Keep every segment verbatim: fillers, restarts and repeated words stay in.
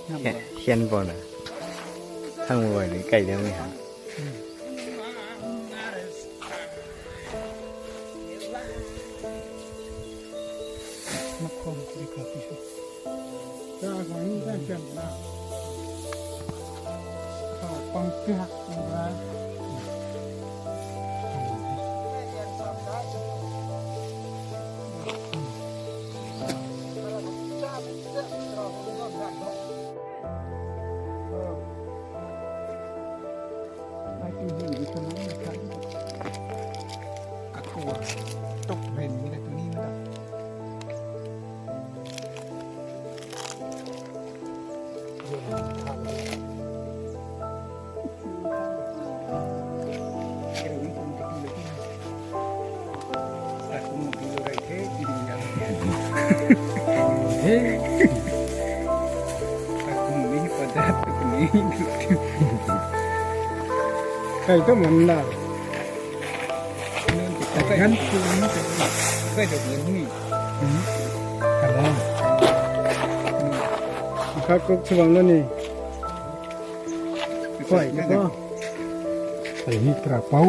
Hian bo na. Thang bo ni kai liang ni ha. Kai tu man la. Kai tu man ni. Kalam. Kha kuk chubang lo ni. Koi ko. Kai ni tra pau.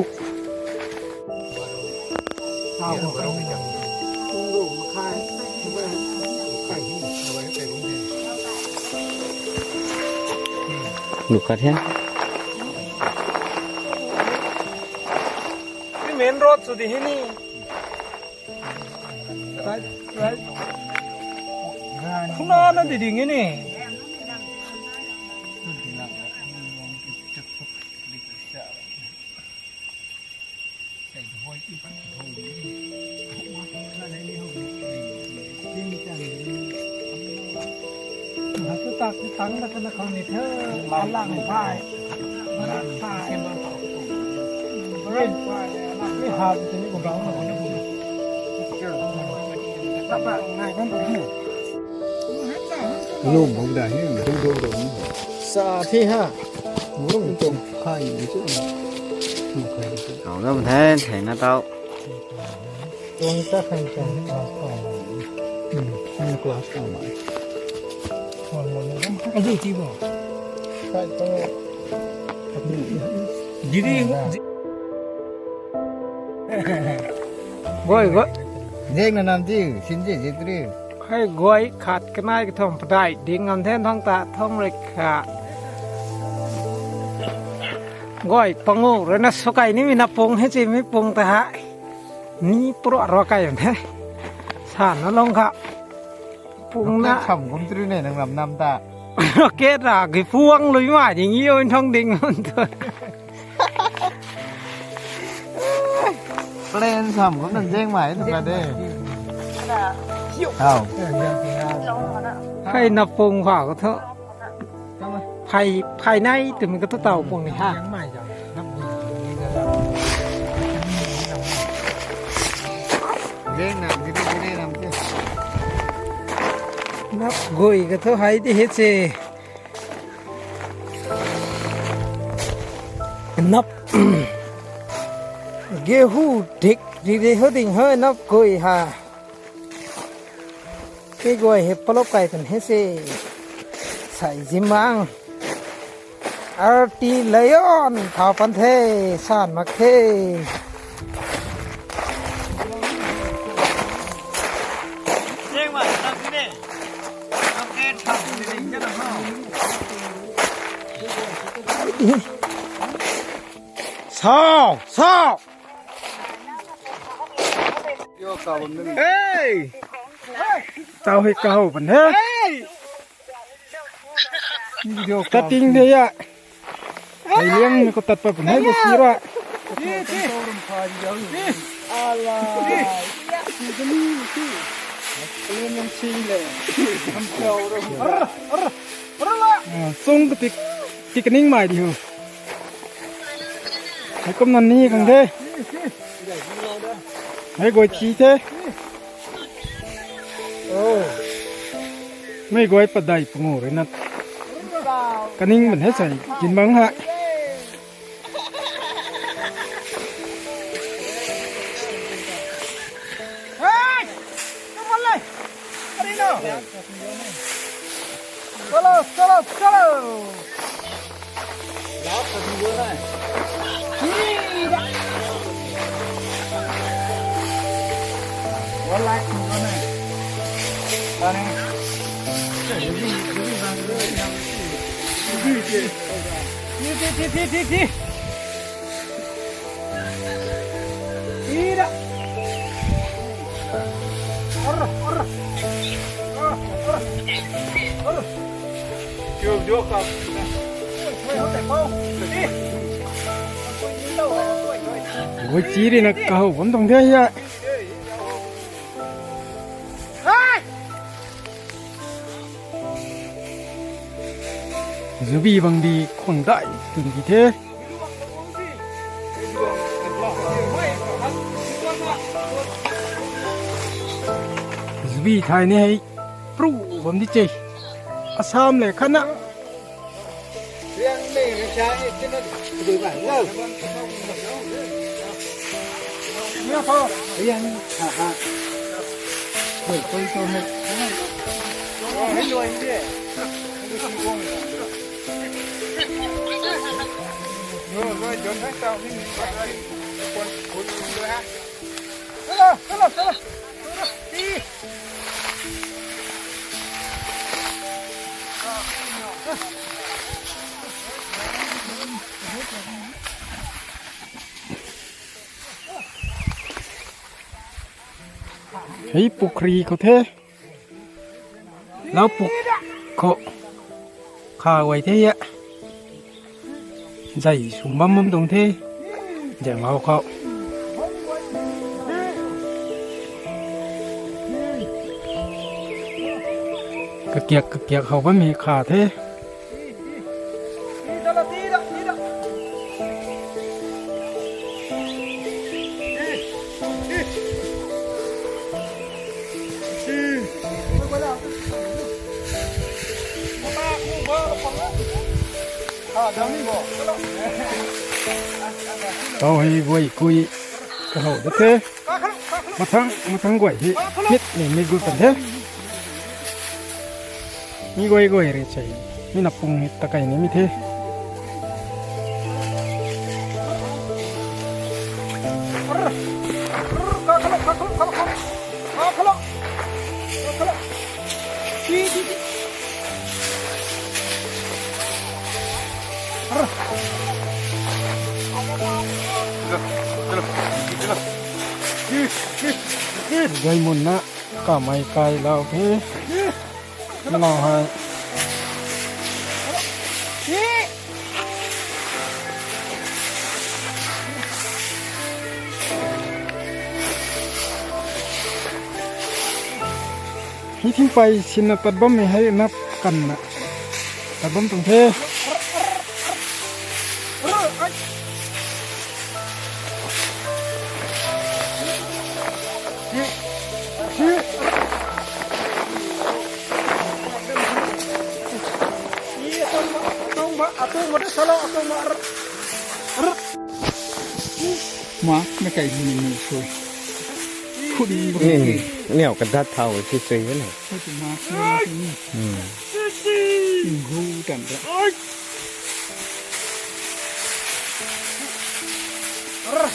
Lukhat hian. Main road sw di hi ni. Right, right. Khuna na di ding ni. Lum bang da hi, dum dum dum. Sa thi ha. Lum tong khai ni chu. Lum khai ni chu. Tau dam the, thei na tau. Tuang ta khai tuang ta khai. Hmm, khai class ta mai. Adu ti bo. Khai to. Didi. Guay, guay. Zeng na nam ti, sin ji ji tri. Hei guay khat kanei kathumh padai ding ngam the thang ta thang rui kha. Guay pangu rui na sukai ni mi na pung he chi mi pung ta ha. Ni pura ro kai the. Sa na long kha. Pung na. Rocket sam kum tri ne nang ram nam ta. Rocket ra gi puang lui mai ding yo thang ding ngam tu. Plane sam kum nan zeng mai tu ka de. Hau. Hei na pung kha ko tho. Phai, phai nai twmei ka thu tau pung ni ha. Nap gui ka thu hei di hi che. Nap gehu dik ri ri ho ding ho nap gui ha. Kei guay hei palop kai kan he se. Sai zimbang. R T Lion thau pan the san mak the. Sao, sao. Hey! Tau hei kahow pan he. Hey! Video cutting the ya. Hei liang ko tat pa pan he ko sira. Ala. Liang sing le. Ham chau ro. Chung ka tik, tik ning mai di ho. Hei kum nan ni khang the. Hei guay thi the. Mei guay padai pangu rui na. Kaning man hei sai kin bang ha. Hey! Come on, lei. What do you know? Chalo, chalo, chalo. Thi, thi, thi, thi, thi. Ira. Arr, arr. Arr, arr. Arr. Kiu jo ka. Oi, oi, oi, oi. Oi, chi ri na kahow bam tuang the ya. Hai! Zubi bang di khwang dai tun di the. Zubi thai ni hei pru bam di che. Assam le khatna. Hei pukhri khou the. Lau puk khou kha guay the ya. Zai sum bam bam tuang the. Zai mau khou. Kakiak kakiak khou bam hei kha the. Tau hei guay kui kahow da the. Mathang, mathang guay hei mit ni mi gu tan the. Mi guay guay re sei. Mi na pung hei takai ni mi the. Gay mun na kamei kai lau the. Lau hei. Hei thing pei sinna tat bam hei nap kanna tat bam tuang the. Ma, na kai ni ni sui. Khun ni. Niau ka dat thau si sui na. Khun ma ni ni. Hmm. Hu tan ra.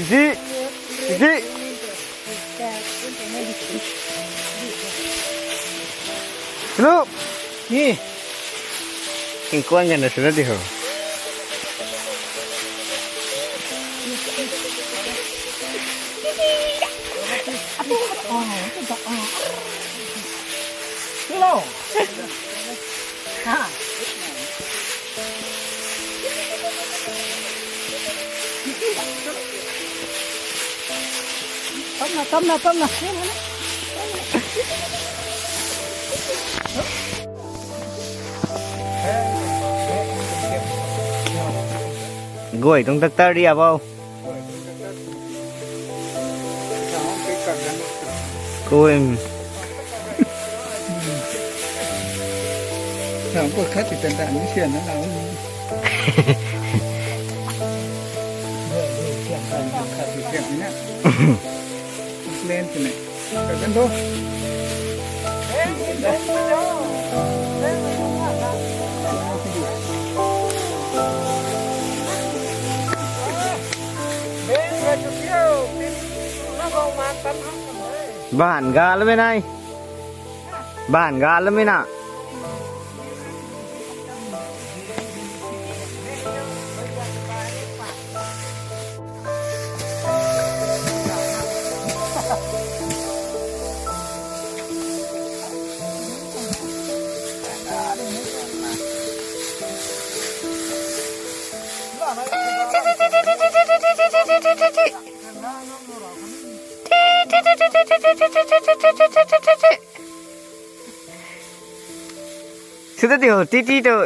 Isi, isi. Hello. Ni. King kuan gan na suna di ho. Hello. Ha. Tamna, tamna, tamna. Guay tuang doctor ri a bo. Ui. Lam kut khat ti tan tan ni sian na lau. Sian tan khat ti sian ni na. Plan ti ne. Ka kan do. Ban ga lamei nai. Ban ga lamei na. Sita ti ho, ti ti tu.